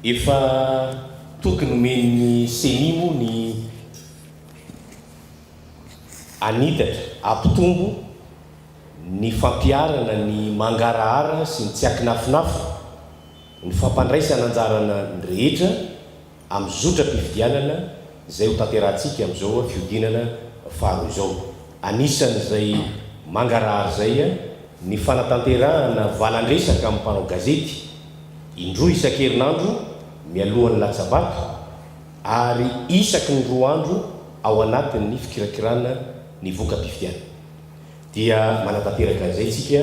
Efa toky nomen'ny Ceni moa ny hanitatra, hampitombo ny fampiharana ny mangarahara sy ny tsy ankinafinafina, ny fampandraisana anjarana ny rehetra amin'ny zotram-pifidianana izay ho tanterahantsika amin'izao fihodinana faharoa izao. Anisan'izay mangarahara izay ny fanatanterahana valan-dresaka amin'ny mpanao gazety indroa isan-kerinandro mialohan'ny latsa-bato ary isaky ny roa andro ao anatin'ny fikirakirana ny voka-pifidianana. Dia manatanteraka an'izay isika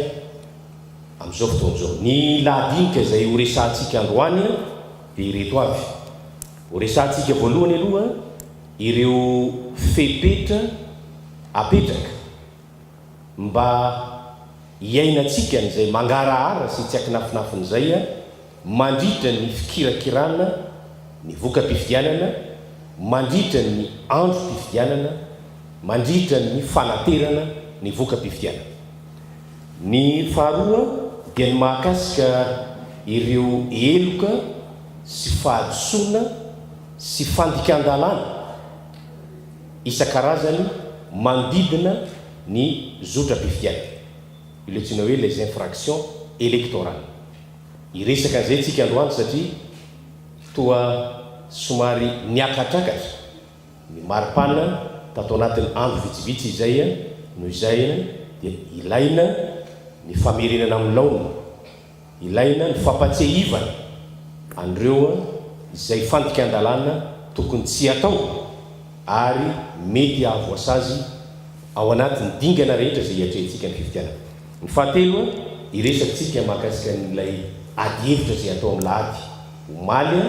amin'izao fotoana izao. Ny lahadinika izay horesahantsika androany dia ireto avy. Horesahantsika voalohany aloha ireo fepetra apetraka mba hiainantsika an'izay mangarahara sy tsy ankinafinafina izay mandritra ny fikirakirana ny voka-pifidianana, mandritra ny androm-pifidianana, mandritra ny fanaterana ny voka-pifidianana. Ny faharoa dia ny mahakasika ireo heloka sy fahadisoana sy fandikan-dalàna isan-karazany manodidina ny zotram-pifidianana, ilay antsoina hoe les infractions électorales. Hiresaka an'izay tsika androany satria toa somary niakatrakatra ny maripana tato anatin'ny andro vitsivitsy izay, noho izay dia ilaina ny famerenana amin'ny laoniny. Ilaina ny fampatsiahivana an'ireo izay fandikan-dalàna tokony tsy hatao ary mety hahavoasazy ao anatin'ny dingana rehetra izay hiatrehantsika ny fifidianana. Ny fahatelo, hiresakintsika mahakasika an'ilay adihevitra izay hatao amin'ny lahady. Omaly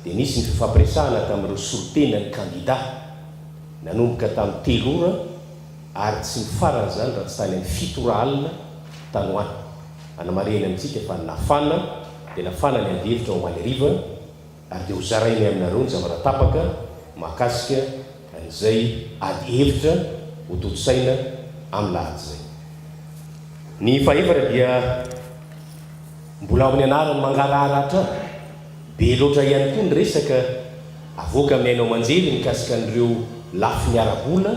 dia nisy ny fifampiresahana tamin'ireo solontenan'ny kandidà nanomboka tamin'ny telo ora ary tsy nifarana izany raha tsy tany amin'ny fito ora alina tany ho any. Anamarihana amintsika fa nafana dia nafana ny adihevitra omaly hariva ary dia ho zarainay aminareo ny zavatra tapaka mahakasika an'izay adihevitra ho tontosaina amin'ny lahady izay. Ny fahefatra dia mbola ao amin'ny anaran'ny mangarahara hatrany. Be loatra ihany koa ny resaka avoaka amin'ny haino aman-jery mikasika an'ireo lafiny ara-bola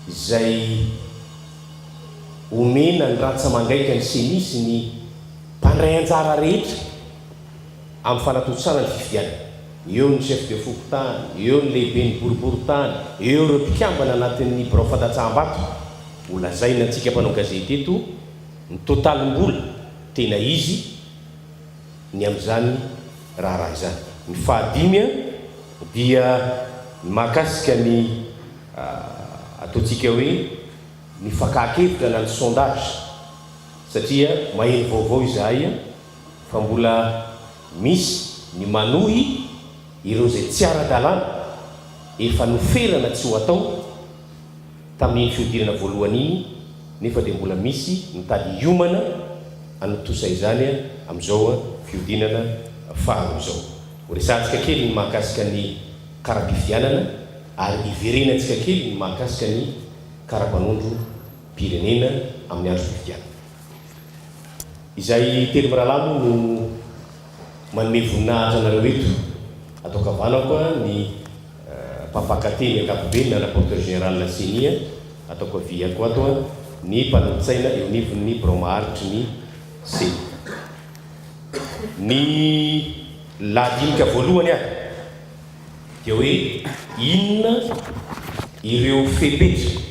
izay Omena ny rantsa-mangaika ny Ceni sy ny mpandray anjara rehetra amin'ny fanatontosana ny fifidianana. Eo ny chef de fokontany, eo ny lehiben'ny boriborintany, eo ireo mpikambana anatin'ny birao fandatsaham-bato. Ho lazaina antsika mpanao gazety eto ny totalim-bola tena izy ny amin'izany raharaha izany. Ny fahadimy dia ny mahakasika ny ataontsika hoe ny fakàn-kevitra na ny sondage satria maheno vaovao izahay fa mbola misy ny manohy ireo izay tsy ara-dalàna efa noferana tsy ho atao tamin'iny fihodinana voalohany iny nefa dia mbola misy mitady hiomana hanotosa izany amin'izao fihodinana faharoa izao. Horesahantsika kely ny mahakasika ny kara-pifidianana ary hiverenantsika kely ny mahakasika ny kara-panondrom-pirenena amin'ny androm-pifidianana. Izay telo mirahalahy moa no manome voninahitra anareo eto. Ato ankavanako ny mpampakateny ankapobeny na rapporteur général Ceni, ato ankaviako ato ny mpanolotsaina eo anivon'ny birao maharitry ny Ceni. Ny lahadinika voalohany ary. Dia hoe inona ireo fepetra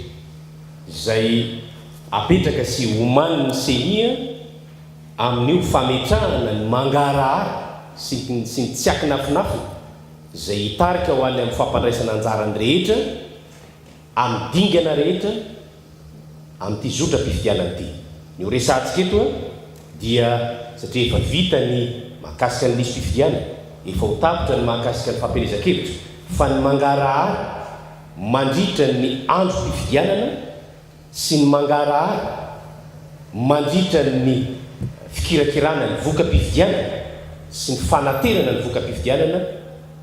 izay apetraka sy omanin'ny Ceni amin'io fametrahana ny mangarahara sy ny sy ny tsy ankinafinafina izay hitarika ho any amin'ny fampandraisana anjara ny rehetra amin'ny dingana rehetra amin'ity zotram-pifidianana ity. Ny ho resahantsika eto dia satria efa vita ny mahakasika ny lisi-pifidianana, efa ho tapitra ny mahakasika ny fampielezan-kevitra, fa ny mangarahara mandritra ny androm-pifidianana sy ny mangarahara mandritra ny fikirakirana ny voka-pifidianana sy ny fanaterana ny voka-pifidianana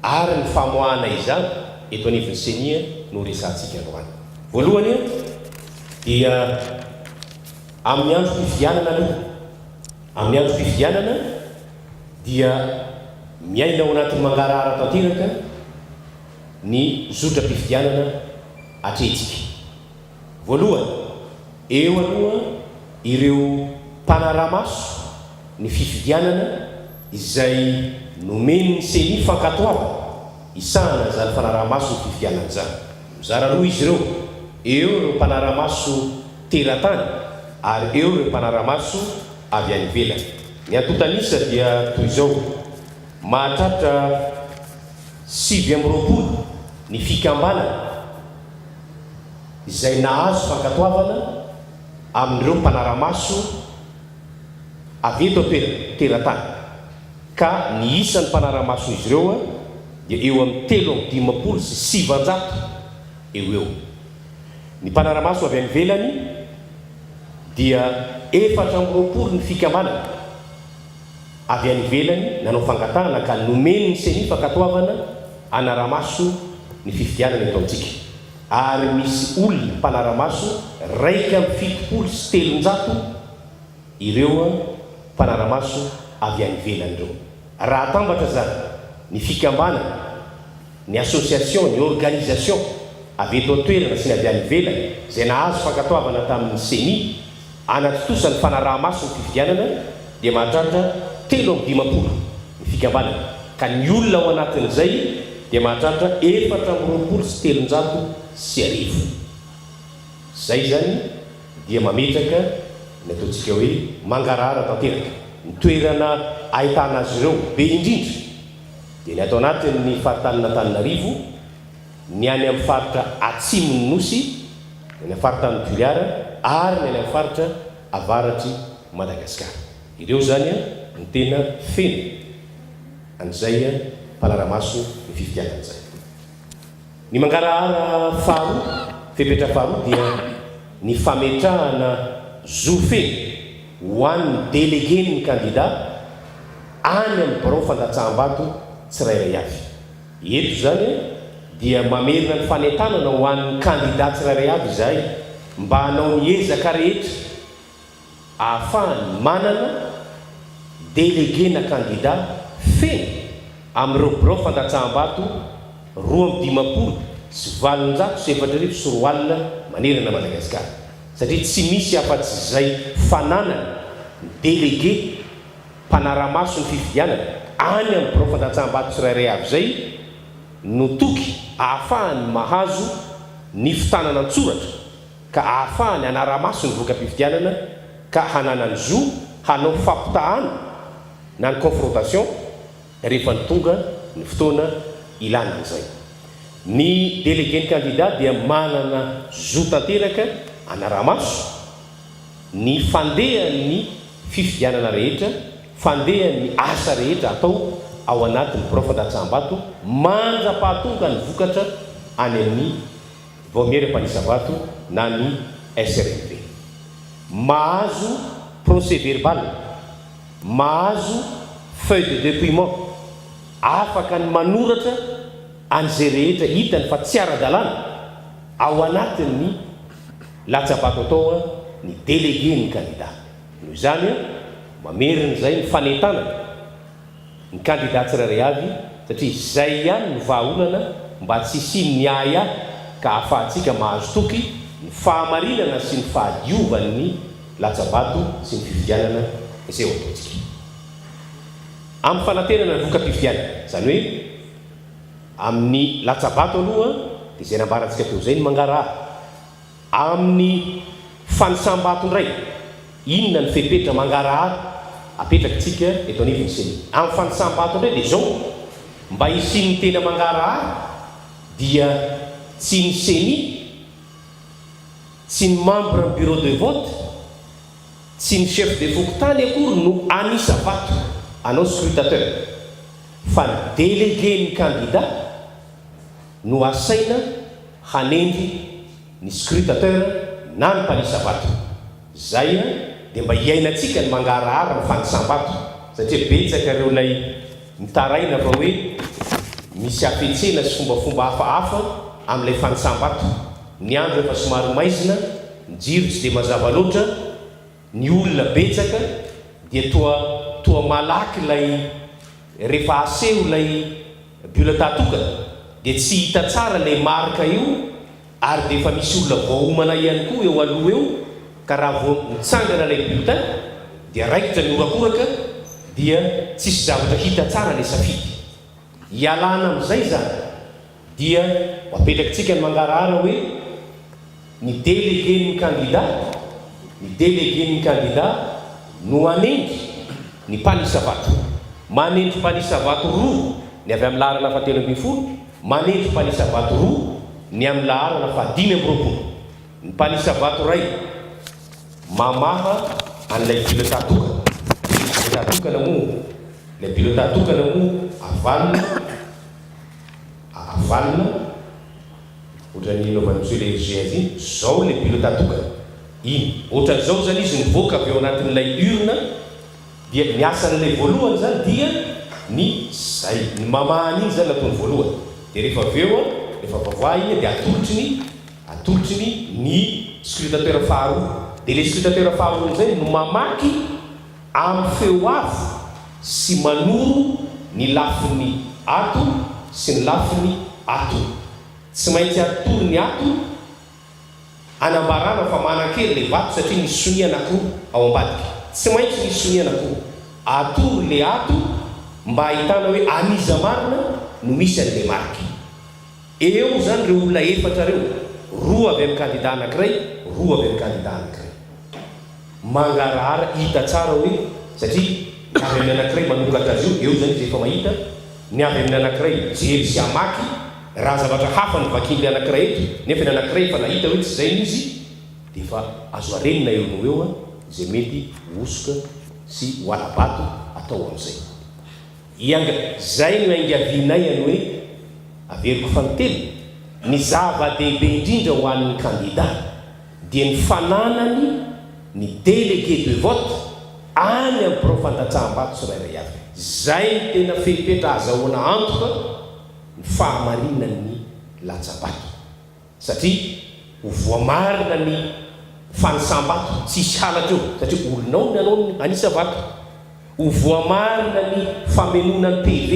ary ny famoahana izany eto anivon'ny Ceni no resahantsika androany. Voalohany dia amin'ny androm-pifidianana aloha. Amin'ny androm-pifidianana dia. Miaina ao anatin'ny mangarahara tanteraka ny zotram-pifidianana atrehintsika. Voalohany, eo aloha ireo mpanaramaso ny fifidianana izay nomen'ny Ceni fankatoavana hisahana izany fanarahamaso ny fifidianana izany. Mizara roa izy ireo, eo ireo mpanaramaso teratany ary eo ireo mpanaramaso avy any ivelany. Ny antontan'isa dia toy izao, mahatratra 29 ny fikambanana izay nahazo fankatoavana amin'ireo mpanara-maso avy eto an-toerana, teratany, ka ny isan'ny mpanara-mason'izy ireo dia eo amin'ny 953 eo ho eo. Ny mpanara-maso avy any ivelany dia 24 ny fikambanana avy any ivelany nanao fangatahana ka nomen'ny Ceni fankatoavana hanara-maso ny fifidianana eto amintsika ary misy olona mpanara-maso 371 ireo mpanara-maso avy any ivelany ireo. Raha atambatra izany ny fikambanana, ny association, ny organisation avy eto an-toerana sy ny avy any ivelany izay nahazo fankatoavana tamin'ny Ceni hanatontosa ny fanaraha-maso ny fifidianana dia mahatratra 53 ny fikambanana ka ny olona ao anatin'izay dia mahatratra 324. Izay izany dia mametraka ny ataontsika hoe mangarahara tanteraka. Ny toerana ahitana azy ireo be indrindra dia ny ato anatin'ny faritanin'Antananarivo, ny any amin'ny faritra atsimon'ny Nosy, ny any amin'ny faritanin'i Toliara ary ny any amin'ny faritra avaratr'i Madagasikara. Ireo izany no tena feno an'izay mpanara-maso ny fifidianana izay. Ny mangarahara faharoa, fepetra faharoa dia ny fametrahana zo feno ho an'ny delegen'ny kandida any amin'ny birao fandatsaham-bato tsirairay avy. Eto izany dia mamerina ny fanentanana ho an'ny kandida tsirairay avy izahay mba hanao ny ezaka rehetra ahafahany manana delege-na kandida feno amin'ireo birao fandatsaham-bato 252 220 manerana Madagasikara satria tsy misy afa-tsy izay fananana ny delege mpanara-maso ny fifidianana any amin'ny birao fandatsaham-bato tsirairay avy izay no toky ahafahany mahazo ny fitanana an-tsoratra ka ahafahany hanara-maso ny voka-pifidianana ka hananany zo hanao fampitahana na ny confrontation rehefa ny tonga ny fotoana ilana an'izay. Ny délégué-n'ny kandida dia manana zo tanteraka hanara-maso ny fandehan'ny fifidianana rehetra, fandehan'ny asa rehetra atao ao anatin'ny birao fandatsaham-bato mandra-pahatonga ny vokatra any amin'ny Vaomiera mpanisa vato na ny SRMV. Mahazo procès verbal, mahazo feuille de depouillement, afaka ny manoratra an'izay rehetra hitany fa tsy ara-dalàna ao anatin'ny latsa-bato atao ny délégué-n'ny kandida. Noho izany, mamerina izay ny fanentanana. ny kandida tsirairay avy satria izay ihany no vahaolana mba tsy hisian'ny ahiahy ka ahafahantsika mahazo toky ny fahamarinana sy ny fahadiovan'ny latsa-bato sy ny fifidianana izay ho ataontsika. Amin'ny fanantenana ny voka-pifidianana, izany hoe amin'ny latsa-bato aloha dia izay nambarantsika teo izay ny mangarahara. Amin'ny fanisam-bato indray, inona ny fepetra mangarahara apetrakitsika eto anivon'ny Ceni? Amin'ny fanisam-bato indray dia izao, mba hisian'ny tena mangarahara dia tsy ny Ceni, tsy ny membre ny bureau de vote, tsy ny chef de fokontany akory no hanisa vato, hanao scrutateur, fa ny délégué-n'ny candidat no asaina hanendry ny scrutateur na ny mpanisa vato. Zay dia mba hiainantsika ny mangarahara ny fanisam-bato satria betsaka ireo ilay mitaraina fa hoe misy hafetsena sy fombafomba hafahafa amin'ilay fanisam-bato. Ny andro efa somary maizina, ny jiro tsy dia mazava loatra, ny olona betsaka dia toa toa malaky ilay. rehefa aseho ilay bulletin tokana dia tsy hita tsara ilay marque io ary dia efa misy olona voaomana ihany koa eo aloha eo ka raha vao mitsangana ilay bulletin dia raikitra ny horakoraka dia tsisy zavatra hita tsara ilay safidy. Hialana amin'izay izany dia ho apetrakitsika ny mangarahara hoe ny délégué-n'ny kandida, ny délégué-n'ny kandida no hanendry ny mpanisa vato. Manendry mpanisa vato roa ny avy amin'ny laharana fahatelo ambin'ny folo, manendry mpanisa vato roa ny amin'ny laharana faha dimy amby roapolo. Ny mpanisa vato iray mamaha an'ilay bulletin tokana. Bulletin tokana moa, ilay bulletin tokana moa avalona ohatran'ny nanaovan'ny monsieur le S G azy iny, zao ilay bulletin tokana iny. Ohatran'izao zany izy mivoaka avy ao anatin'ilay urne dia ny asan'ilay voalohany zany dia ny zay, ny mamaha an'iny zany nataony voalohany. Dia rehefa avy eo, rehefa voavaha iny dia atolotry ny scrutateur faharoa. Dia ilay scrutateur faharoa amin'izay no mamaky amin'ny feo avo sy manoro ny lafiny ato sy ny lafiny ato. Tsy maintsy atoro ny ato anambarana fa manan-kery ilay vato satria misy sonia anankiroa ao ambadika. Tsy maintsy misy sonia anankiroa. Atoro ilay ato mba hahitana hoe an'iza marina no misy an'ilay marika. Eo izany ireo olona efatra ireo, roa avy amin'ny kandida anankiray, roa avy amin'ny kandida anankiray. Mangarahara, hita tsara hoe, satria ny avy amin'ny anankiray manokatra azy io, eo izany izy efa mahita, ny avy amin'ny anankiray mijery sy hamaky, raha zavatra hafa no vakian'ilay anankiray eto, nefa ny anankiray efa nahita hoe tsy izay ny izy, dia efa azo arenina eo noho eo izay mety ho hosoka sy ho hala-bato atao amin'izay. Hianga, izay no iangavianay any hoe, averiko fanintelony, ny zava-dehibe indrindra ho an'ny kandida dia ny fananany ny délégué de vote any amin'ny birao fandatsaham-bato tsirairay avy. Izay no tena fepetra ahazahoana antoka ny fahamarinan'ny latsa-bato. Satria ho voamarina ny fanisam-bato, tsy hisy halatra eo, satria olonao ny anao no hanisa vato. Ho voamarina ny famenoana ny PV,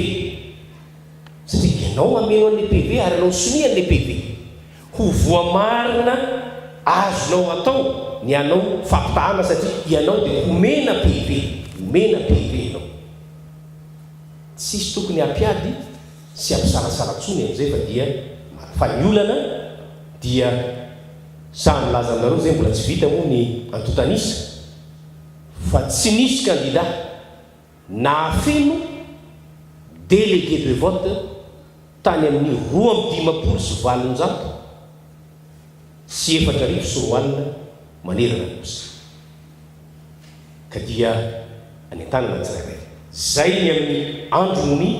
satria ianao hameno an'ilay PV ary hanao sonia an'ilay PV. Ho voamarina azonao atao ny hanao fampitahana satria ianao dia homena PV, homena PV ianao. Tsisy tokony hampiady sy hampisalasala tsony amin'izay fa dia fa ny olana dia sahy milaza aminareo zay mbola tsy vita moa ny antontan'isa fa tsy nisy kandida nahafeno délégué de vote tany amin'ny 2852 200 manerana ny nosy. Ka dia any an-tanana ny tsirairay. Zay ny amin'ny andron'ny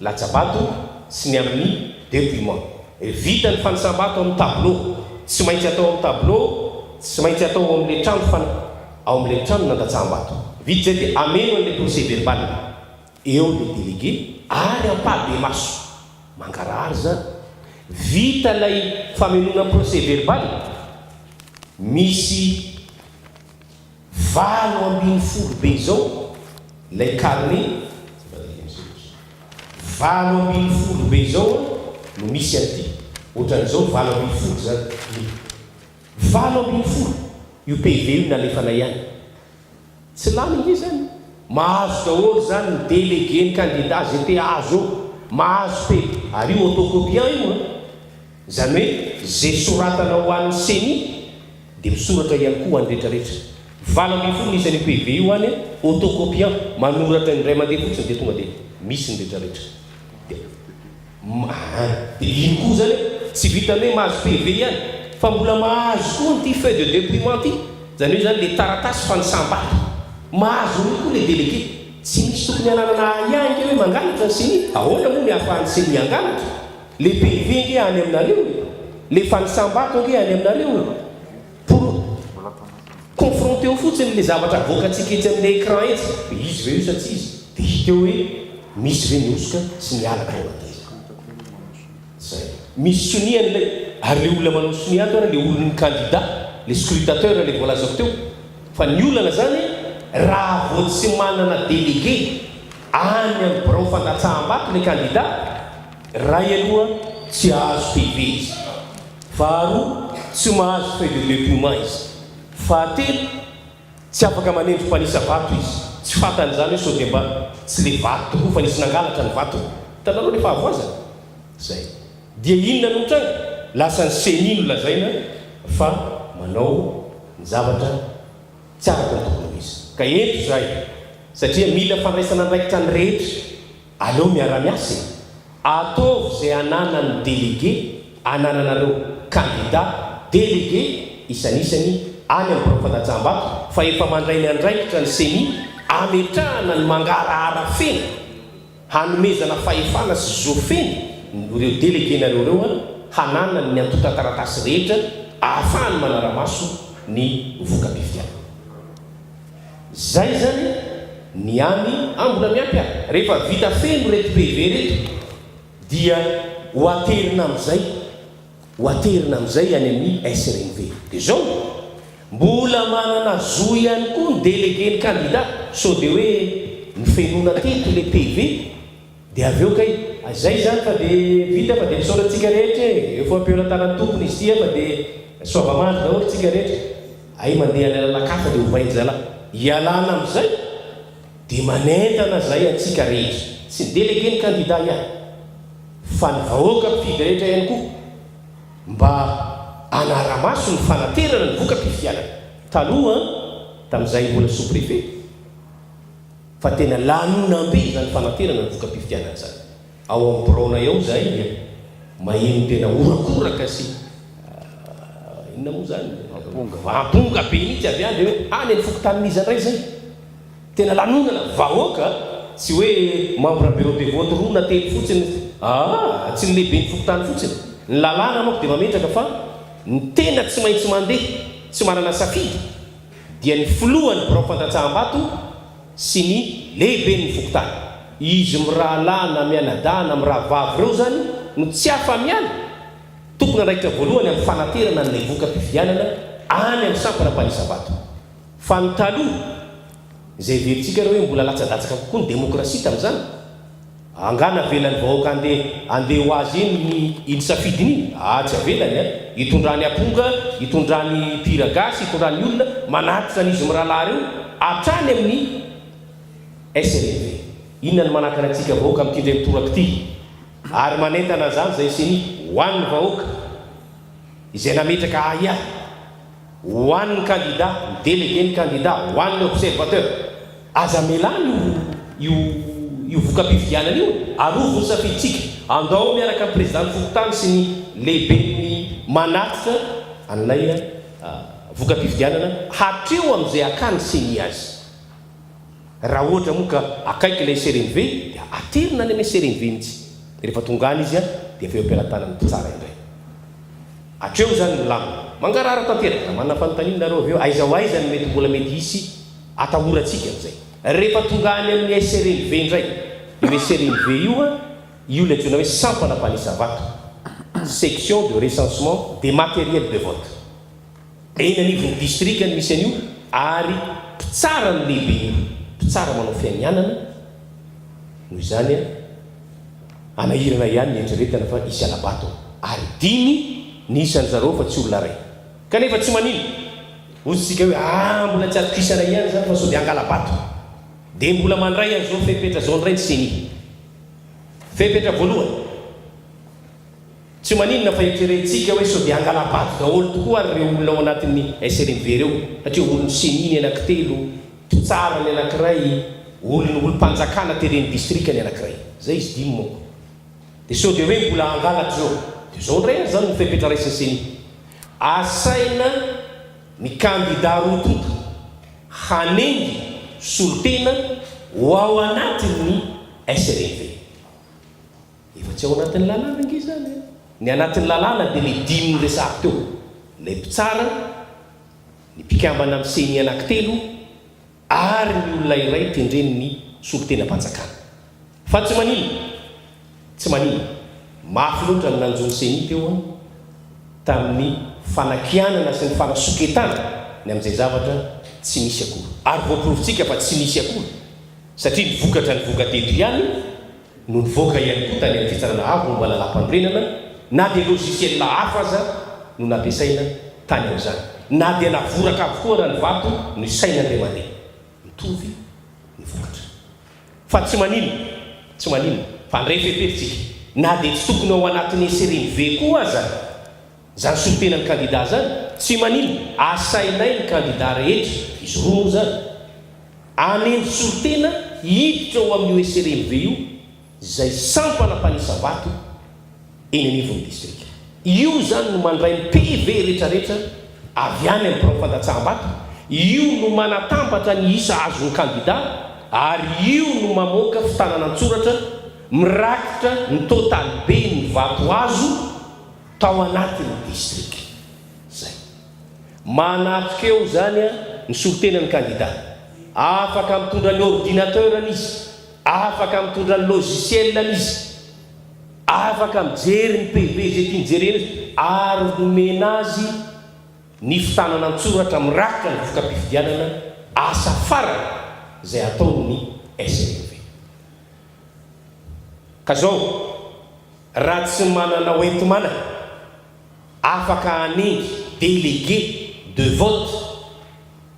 latsa-bato sy ny amin'ny dépouillement. Vita ny fanisam-bato amin'ny tableau. Tsy maintsy atao amin'ny tableau, tsy maintsy atao ao amin'ilay trano fan, ao amin'ilay trano nandatsaham-bato. Vita izay dia ameno an'ilay procès verbal. Eo ilay délégué ary ampahibemaso. Mangarahara izany. Vita ilay famenoana procès verbal, misy 18 be izao ilay carnet, 18 be izao no misy an'ity, ohatran'izao 18 izany io, 18 io P V io nalefanay ihany, tsy lany ange izany, mahazo daholo izany ny délégué ny candidat izay te hahazo eo, mahazo P, ary io autocopiant io an, izany hoe izay soratana ho an'ny CENI dia misoratra ihany koa ho an'ny rehetrarehetra. 18 ny isan'io P V io any, autocopiant, manoratra indray mandeha fotsiny dia tonga dia misy ny rehetrarehetra. Dia aa dia iny koa izany tsy vitan'ny hoe mahazo P V ihany fa mbola mahazo koa an'ity feuille de dépouillement ity, izany hoe izany ilay taratasy fanisam-bato. Mahazo an'io koa ilay délégué. Tsy misy tokony hananana ahiahy ange hoe mangalatra ny CENI. Ahoana moa ny ahafahan'ny CENI hangalatra? Le P V nge any aminareo e! Le fanisam-bato ange any aminareo e! Pour confronter-o fotsiny le zavatra avoakantsika etsy amin'le écran etsy, hoe izy ve io sa tsy izy? Dia hita eo hoe misy ve ny hosoka sy ny halatra ao anatin'izany. Zay. Misy sonia an'ilay, ary le olona manao sonia ato ary le olon'ny candidat, le scrutateur le voalazako teo. Fa ny olana zany, raha vao tsy manana délégué. any amin'ny birao fandatsaham-bato ilay kandida, iray aloha tsy hahazo PV izy, faharoa tsy mahazo feuille de depouillement izy, fahatelo tsy afaka manendry mpanisa vato izy, tsy fantany izany hoe sao dia mba tsy ilay vato tokoa fa nisy nangalatra ny vatony. Hitanareo ilay fahavoazana? Izay. Dia inona no mitranga? Lasa ny ceni no lazaina fa manao ny zavatra tsy araka ny tokony ho izy. Ka ento izahay satria mila fandraisana andraikitra ny rehetra. Aleo miara-miasa e! Ataovy izay ananan'ny délégué anananareo candidat délégué isanisany any amin'ny birao fandatsaham-bato fa efa mandray ny andraikitra ny ceni ametrahana ny mangarahara feno hanomezana fahefana sy zo feno ireo délégué-nareo ireo hananany ny antontan-taratasy rehetra ahafahany manara-maso ny voka-pifidianana. Zay zany ny any ah mbola miampy ah! Rehefa vita feno reto PV reto dia ho aterina amizay ho aterina amizay any amin'ny SRNV. Dia zao, mbola manana zo ihany koa ny délégué ny candidat sao dia hoe nofenoina teto le PV dia avy eo kay zay zany fa dia vita fa dia misaotra antsika rehetra e! Eo fampihoran-tanan'ny tompony izy ity fa dia soava-mandry daholo tsika rehetra. Hay mandeha any lalan-kafa dia ovain-dry zalahy. Ialana amin'izay dia manentana izay antsika rehetra, tsy ny délégué ny candidat ihany fa ny vahoaka mpifidy rehetra ihany koa mba hanara-maso ny fanaterana ny voka-pifidianana. Taloha tamin'izahay mbola sous-préfet fa tena lanonam-be izany fanaterana ny voka-pifidianana izany. Ao amin'ny biraonay ao izahay dia maheno tena horakoraka sy inona moa izany? Amponga. Amponga be mihitsy avy any dia hoe any amin'ny fokontanin'iza indray izay? Tena lanonana, vahoaka, tsy hoe membre bureau de vote roa na telo fotsiny, aa, tsy ny lehiben'ny fokontany fotsiny. Ny lalàna manko dia mametraka fa ny tena tsy maintsy mandeha, tsy manana safidy, dia ny filohan'ny birao fandatsaham-bato sy ny lehiben'ny fokontany. Izy mirahalahy na mianadahy na mirahavavy ireo izany no tsy afa-miala, tompon'andraikitra voalohany amin'ny fanaterana an'ilay voka-pifidianana any amin'ny sampana mpanisa-bato. Fa ny taloha, izay heverintsika ary hoe mbola latsadatsaka kokoa ny demokrasia tamin'izany, angaha navelan'ny vahoaka handeha handeha ho azy eny ny iny safidiny iny? Ah, tsy avelany an! Itondrany amponga, itondrany mpihira gasy, itondrany olona manatitra an'izy mirahalahy ireo hatrany amin'ny SRV. Inona no manakana antsika vahoaka amin'ity indray mitoraka ity? Ary manentana an'izany izay ceni ho an'ny vahoaka izay nametraka ahiahy ho an'ny kandida, ny délégué ny kandida, ho an'ny observateur. Aza amelana io io io voka-pifidianana io e! Arovy ny safidintsika. Andao miaraka amin'ny président-n'ny fokontany sy ny lehiben'ny manatitra an'ilay voka-pifidianana hatreo amin'izay hakany ceni azy. Raha ohatra moa ka akaiky ilay SRNV dia aterina any amin'ny SRNV mihitsy. Rehefa tonga any izy dia avy eo am-pelatanan'ny mpitsara indray. Hatreo izany ny lamina. Mangarahara tanteraka. Raha manana fanontaniana nareo avy eo, aiza ho aiza no mety mbola mety hisy atahorantsika amin'izay. Rehefa tonga any amin'ny SRNV indray, io SRNV io an, io ilay antsoina hoe sampana mpanisa vato, section de recensement des matériels de vote. Eny anivon'ny distrika no misy an'io ary mpitsara no lehiben'io, mpitsara manao fianianana, noho izany anahirana ihany ny eritreretana fa hisy hala-bato ary dimy ny isan-dry zareo fa tsy olona iray. Kanefa tsy maninona, hoy isika hoe ah mbola tsy atokisana ihany izany fa sao dia hangala-bato. Dia mbola mandray an'izao fepetra izao indray ny ceni. Fepetra voalohany. Tsy maninona fa eritreretintsika hoe sao dia hangala-bato daholo tokoa ary ireo olona ao anatin'ny SRMV ireo, satria olon'ny ceni ny anankitelo, mpitsara ny anankiray, olon'ny olom-panjakana teren'ny distrika ny anankiray. Izay izy dimy manko. Dia sao dia hoe mbola hangalatra ireo. Dia izao indray ary izany no fepetra raisin'ny ceni. Asaina ny kandida roa tonta hanendy solontena ho ao anatin'ny SRMV. Efa tsy ao anatin'ny lalàna ange izany e! Ny anatin'ny lalàna dia ilay dimy noresahako teo, ilay mpitsara, ny mpikambana amin'ny ceni anankitelo ary ny olona iray tendren'ny solontenam-panjakana. Fa tsy maninona, tsy maninona, mafy loatra ny nanjo ny ceni teo an, tamin'ny fanakianana sy ny fanasoketana ny amin'izay zavatra tsy nisy akory. Ary voaporofontsika fa tsy nisy akory. Satria ny vokatra nivoaka teto ihany no nivoaka ihany koa tany amin'ny Fitsarana Avo momba Lalàmpanorenana, na dia logiciel hafa aza no nampiasaina tany amin'izany. Na dia navoraka avokoa raha ny vato no isaina indray mandeha. Mitovy ny vokatra. Fa tsy maninona, tsy maninona, fa handray fepetra isika. Na dia tsy tokony ao anatin'ny SRMV koa aza izany solontenan'ny kandida izany, tsy maninona, asainay ny kandida rehetra, izy roa moa izany, hanendry solontena hiditra ao amin'io SRMV io, izay sampana mpanisa vato eny anivon'ny distrika. Io izany no mandray ny PV retraretra avy any amin'ny birao fandatsaham-bato, io no manatambatra ny isa azon'ny kandida ary io no mamoaka fitanana an-tsoratra mirakitra ny totaliben'ny vato azo tao anatin'ny distrika. Izay. Manatrika eo izany ny solontenan'ny kandida. Afaka mitondra ny ordinateur-ny izy, afaka mitondra ny logiciel-ny izy. Afaka mijery ny PV izay tiany jerena izy ary nomena azy ny fitanana an-tsoratra mirakitra ny voka-pifidianana asa farany izay ataon'ny SNV. Ka zao, raha tsy manana hoenti-manana, afaka hanendry délégué de vote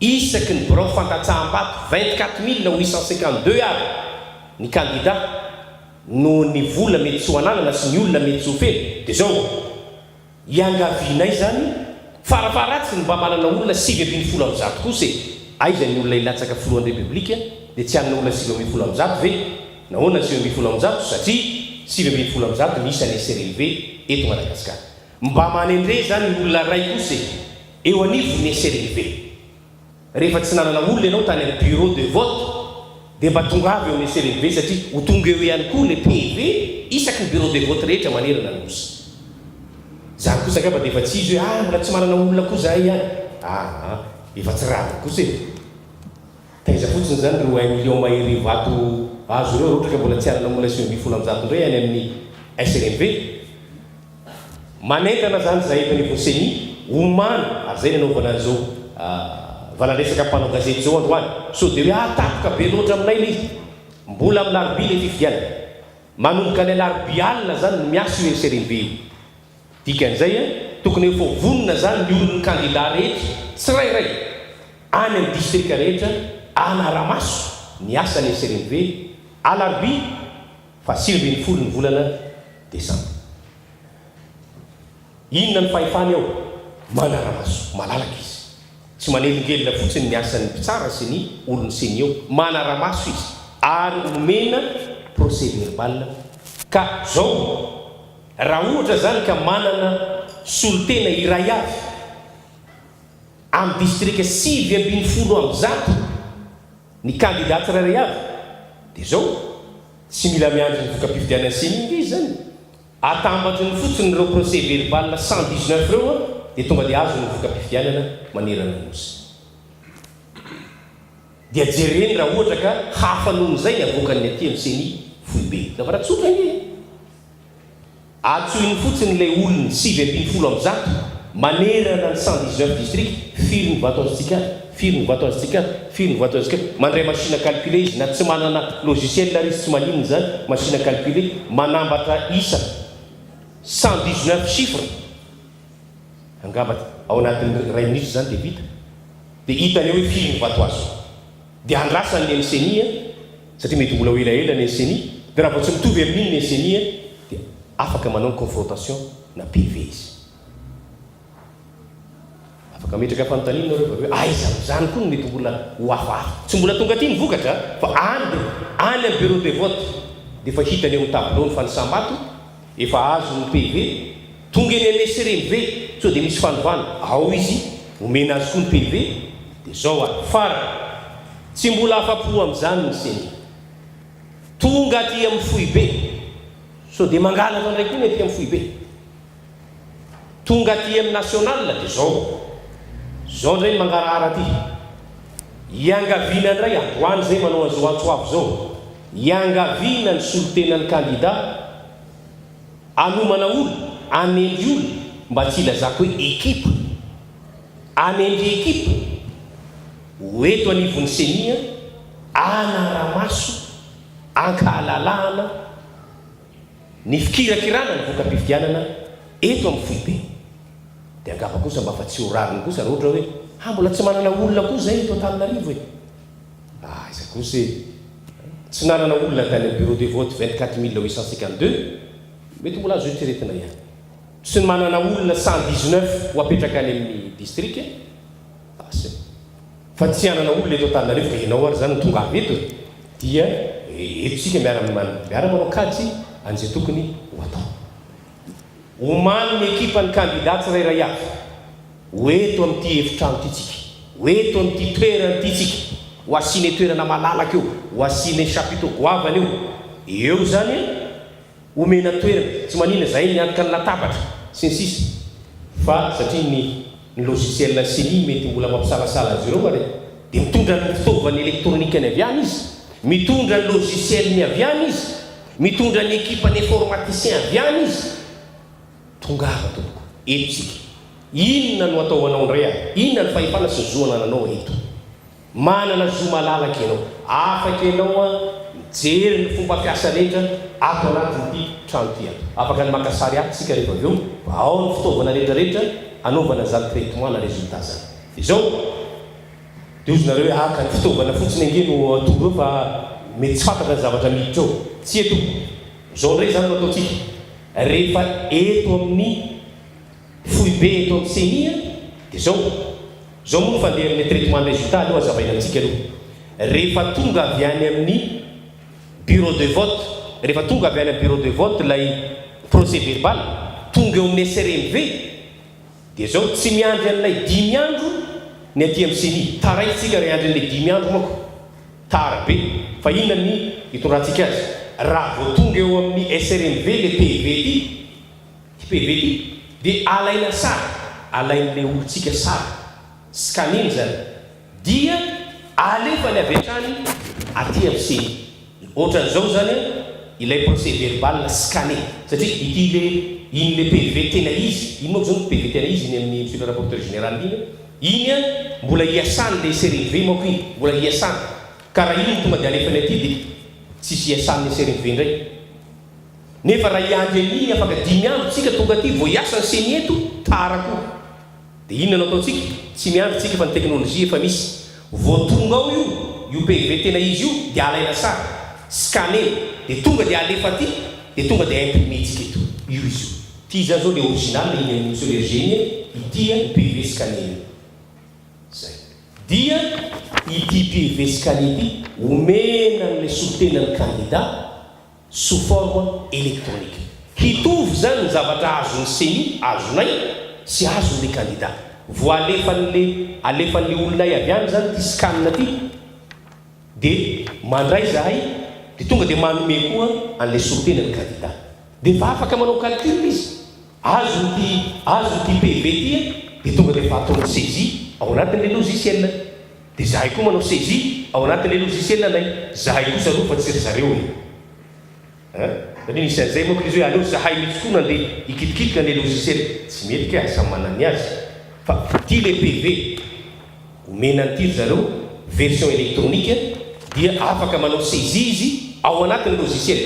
isaky ny birao fandatsaham-bato 24852 ary ny kandida, Noho ny vola mety tsy ho ananana sy ny olona mety tsy ho feno, dia izao, iangavianay izany, farafaharatsiny mba manana olona 119 kosa e! Aiza ny olona hilatsaka filohan'ny Repoblika dia tsy hanana olona 119 ve? Nahoana ny 119? Satria 119 ny isan'ny SRLV eto Madagasikara. Mba manendre izany olona iray kosa e! Eo anivon'ny SRLV. Rehefa tsy nanana olona ianao tany amin'ny bureau de vote dia mba tongava eo amin'ny SRMV satria ho tonga eo ihany koa le PV isaky ny bureau de vote rehetra manerana ny Nosy. Izany kosa angamba dia efa tsy izy hoe ah mbola tsy manana olona koa zahay ihany. Aa efa tsy rariny kosa e. Taiza fotsiny izany ireo un million mahery vato azo ireo raha ohatra ka mbola tsy hanana olona 119 indray any amin'ny SRMV. Manentana izany izahay eto anivon'ny Ceni, omano, ary izay no nanaovana an'izao valandresaka mpanao gazety izao androany. Sao dia hoe ah tampoka be loatra aminay ilay izy. Mbola amin'ny alarobia ilay fifidianana. Manomboka ny alarobia alina izany no miasa io SRMV io. Dikan'izay, tokony efa ho vonona izany ny olon'ny kandida rehetra tsirairay any amin'ny distrika rehetra hanara-maso ny asan'ny SRMV alarobia faha 19 ny volana desambra. Inona ny fahefany ao? Manara-maso, malalaka izy. Tsy manelingelina fotsiny ny asan'ny mpitsara sy ny olon'ny ceni eo. Manara-maso izy ary omena procès verbal. Ka zao, raha ohatra zany ka manana solontena iray avy amin'ny distrika 119 ny kandida tsirairay avy, dia zao, tsy mila miandry ny voka-pifidianan'ny ceni nge izy zany. Atambatry ny fotsiny ireo procès verbal 119 ireo dia tonga dia azo ny voka-pifidianana manerana ny Nosy. Dia jereny raha ohatra ka hafa nohon'izay ny avoakan'ny aty amin'ny ceni foibe. Zavatra tsotra ange e! Antsoiny fotsiny ilay olony 119 manerana ny 119 districts, firy ny vato azontsika ato, firy ny vato azontsika ato, firy ny vato azontsika ato, mandray machine à calculer izy na tsy manana logiciel ary izy tsy maninona izany, machine à calculer manambatra isa 119 chiffres, angamba ao anatin'ny iray minitra izany dia vita, dia hitany eo hoe firy ny vato azo. Dia andrasany ny an'ny ceni a, satria mety mbola ho elaela ny an'ny ceni, dia raha vao tsy mitovy amin'iny ny an'ny ceni a, dia afaka manao ny confrontation na PV izy. Afaka ametraka fanontaniana nareo fa hoe aiza amin'izany koa no mety mbola ho hafahafa. Tsy mbola tonga aty ny vokatra fa any dia any amin'ny bureau de vote dia efa hitany eo amin'ny tableau ny fanisam-bato, efa azo ny PV, tonga eny amin'ny SRMV sao dia misy fanovana, ao izy omena azy koa ny PV dia zao ary. Farany, tsy mbola afa-po amin'izany ny ceni. Tonga aty amin'ny foibe, sao dia mangalatra indray koa ny aty amin'ny foibe. Tonga aty amin'ny national dia zao. Zao indray ny mangarahara aty. Iangaviana indray, androany izay manao an'izao antso avo izao, iangaviana ny solontenan'ny kandida hanomana olona, hanendry olona, mba tsy hilazako hoe ekipa, hanendry ekipa ho eto anivon'ny ceni. Anara-maso ankahalalahana ny fikirakirana ny voka-pifidianana eto amin'ny foibe. Dia angamba kosa mba fa tsy ho rariny kosa raha ohatra hoe, ha mbola tsy manana olona koa izay eto Antananarivo e! Aiza kosa e! Tsy nanana olona tany amin'ny bureau de vote 24852, mety mbola azo eritreretina ihany. Tsy manana olona 119 ho apetraka any amin'ny distrika, asa e! Fa tsy hanana olona eto Antananarivo ka ianao ary izany no tonga avy eto e! Dia eto isika miara miara manao kajy an'izay tokony ho atao. Omany ny ekipan'ny kandida tsirairay avy. Ho eto amin'ity efitrano ity tsika. Ho eto amin'ity toerana ity tsika. Ho asiana toerana malalaka eo. Ho asiana chapiteau goavana eo. Eo izany an! Omena toerana. Tsy maninona izahay miantoka ny latabatra, sy ny sisa Fa satria ny ny logiciel ceni mety mbola mampisalasala azy ireo ary dia mitondra ny fitaovany elektronikany avy any izy, mitondra ny logiciel-ny avy any izy, mitondra ny ekipany informaticien avy any izy. Tongava tompoko, eto tsika. Inona no atao ho anao indray ary? Inona ny fahefana sy ny zo anananao eto? Manana zo malalaka ianao. Afaka ianao mijery ny fomba fiasa rehetra ato anatin'ity trano ity ato. Afaka ny maka sary ato isika rehefa avy eo fa ao ny fitaovana rehetra rehetra anaovana an'izany traitement na résultat izany. Dia izao, dia hozy nareo hoe ah ka ny fitaovana fotsiny ange no atoro eo fa mety tsy fantatra ny zavatra miditra ao. Tsia tompoko. Izao indray izany no ataontsika. Rehefa eto amin'ny foibe eto amin'ny ceni dia izao. Izao moa ny fandehan'ilay traitement ny résultat aleo hazavaina amintsika aloha. Rehefa tonga avy any amin'ny bureau de vote, rehefa tonga avy any amin'ny bureau de vote ilay procès verbal, tonga eo amin'ny SRMV, dia izao, tsy miandry an'ilay dimy andro ny aty amin'ny ceni. Taraiky tsika raha hiandry an'ilay dimy andro manko. Tara be. Fa inona ny hitondrantsika azy? Raha vao tonga eo amin'ny SRMV ilay PV ity, Ity PV ity dia alaina sary, alain'ilay olontsika sary, scanner-ny izany, dia alefany avy hatrany aty amin'ny ceni. Ohatran'izao izany ilay procès verbal scanné, satria ity ilay iny ilay PV tena izy, iny manko izao ny PV tena izy iny amin'ny Monsieur le rapporteur général iny, iny an mbola iasan'ilay CRMV manko iny, mbola iasany, ka raha iny no tonga dia alefany aty dia tsisy iasan'ny CRMV indray. Nefa raha hiandry an'iny afaka dimy andro tsika tonga aty vao hiasa ny ceni eto, tara koa. Dia inona no ataontsika? Tsy miandry tsika fa ny teknolojia efa misy. Vao tonga ao io, io PV tena izy io dia alaina sary, scanner, dia tonga dia alefa aty, dia tonga dia imprimer-tsika eto. Io izy io. Ity izany izao ilay original iny an'i Monsieur Lerger iny, ity ny PV scanner io. Zay. Dia ity PV scanner ity omena an'ilay solontenan'ny kandida, sous forme électronique. Hitovy izany ny zavatra azon'ny ceni, azonay, sy azon'le candidat. Vao alefan'le alefan'le olonay avy any izany ity scan ity dia mandray izahay dia tonga dia manome koa an'ilay solontena ny candidat. Dia efa afaka manao calcul izy. Azony ity azony ity PV ity dia tonga dia efa ataony saisie ao anatin'ilay logiciel. Dia zahay koa manao saisie ao anatin'ilay logiciel anay. Zahay kosa aloha fa tsy ry zareo e. An! Satria nisy an'izay manko izy hoe aleo zahay mihitsy koa nandeha hikitikitika an'ilay logiciel. Tsy mety kay, samy manana ny azy. Fa ity ilay PV omena an'ity ry zareo, version électronique, dia afaka manao saisie izy ao anatin'ny logiciel.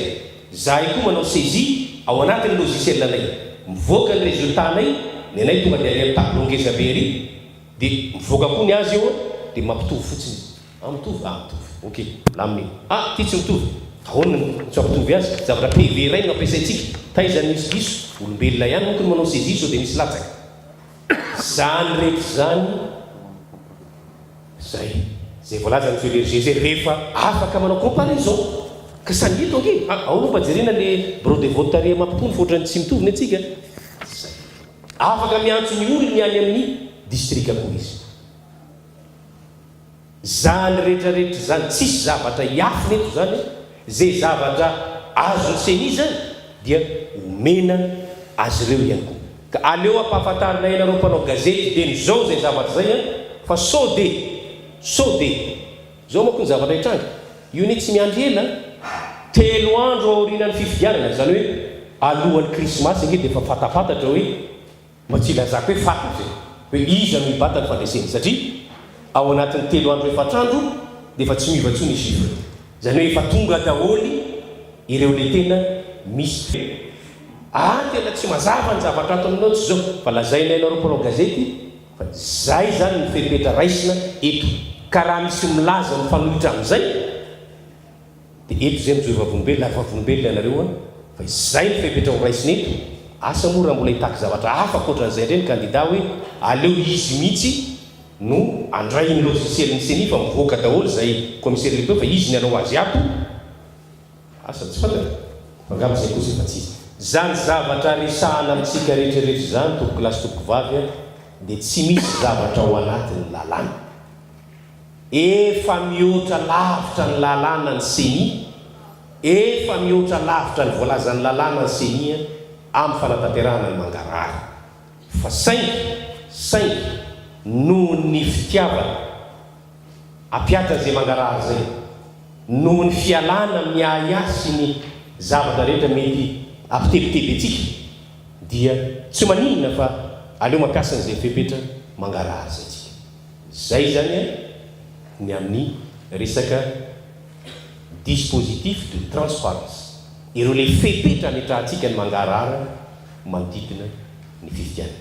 Zahay koa manao saisie ao anatin'ny logiciel anay. Mivoaka ny résultat anay, ny anay tonga dia ary amin'ny tableau ngeza be ary. Dia mivoaka koa ny azy eo dia mampitovy fotsiny izy. Ah mitovy? Ah mitovy. Ok, milamina iny. Ah ity tsy mitovy. Ahoana no tsy mampitovy azy? Zavatra PV iray no ampiasaintsika. Taiza no misy diso? Olombelona ihany manko no manao saisie sao dia misy latsaka. Izany rehetra izany izay. Izay voalazan'i Monsieur Berger izay rehefa afaka manao comparaison. Ka samy eto ange. Ah ao aloha mba jerena le bureau de vote tary Mampitony fa ohatran'ny tsy mitovy ny antsika. Izay. Afaka miantso ny olony any amin'ny distrika koa izy. Zany rehetra rehetra zany tsisy zavatra hiafina eto zany, ze zavatra azon'ny ceni zany dia omena azy ireo ihany koa. Ka aleo ampahafantarina ianareo mpanao gazety dieny zao zay zavatra zay an, fa sao de, sao de, zao manko ny zavatra hitranga, io anie tsy miandry ela an, telo andro aorianan'ny fifidianana, zany hoe alohan'ny krismasy ange dia efa fantapantatra hoe, Mba tsy hilazako hoe fantatra e! Hoe iza no hibata ny fandresena satria ao anatin'ny telo andro efatra andro dia efa tsy miova intsony ny chiffre. Izany hoe efa tonga daholo ireo le tena misy. Ah tena tsy mazava ny zavatra ato aminao tsy zao fa lazainay anareo mpanao gazety fa zay zany ny fepetra raisina eto ka raha misy milaza mifanohitra amin'izay dia eto zay mijoro vavolombelona ary vavolombelona ianareo an fa izay ny fepetra ho raisina eto asa moa raha mbola hitaky zavatra hafa ankoatran'izay indray ny kandida hoe aleo izy mihitsy no handray ny logiciel ny ceni fa mivoaka daholo izay commissaire lehibe fa izy ny hanao azy ato. Asa tsy fantatra fa angamba izay kosa efa tsy izy. Izany zavatra resahana amintsika rehetra rehetra izany tompokolahy sy tompokovavy a, dia tsy misy zavatra ao anatin'ny lalàna. Efa mihoatra lavitra ny lalàna ny ceni, efa mihoatra lavitra ny voalazan'ny lalàna ny ceni amin'ny fanatanterahana ny mangarahara. Fa saingy, saingy, noho ny fitiavana, Hampiatra izay mangarahara izay noho ny fialana amin'ny ahiahy sy ny zavatra rehetra mety hampitebiteby antsika dia tsy maninona fa aleo mampiasa an'izay fepetra mangarahara izay tsika. Izay izany ny amin'ny resaka dispositif de transparence, ireo ilay fepetra ametrahantsika ny mangarahara manodidina ny fifidianana.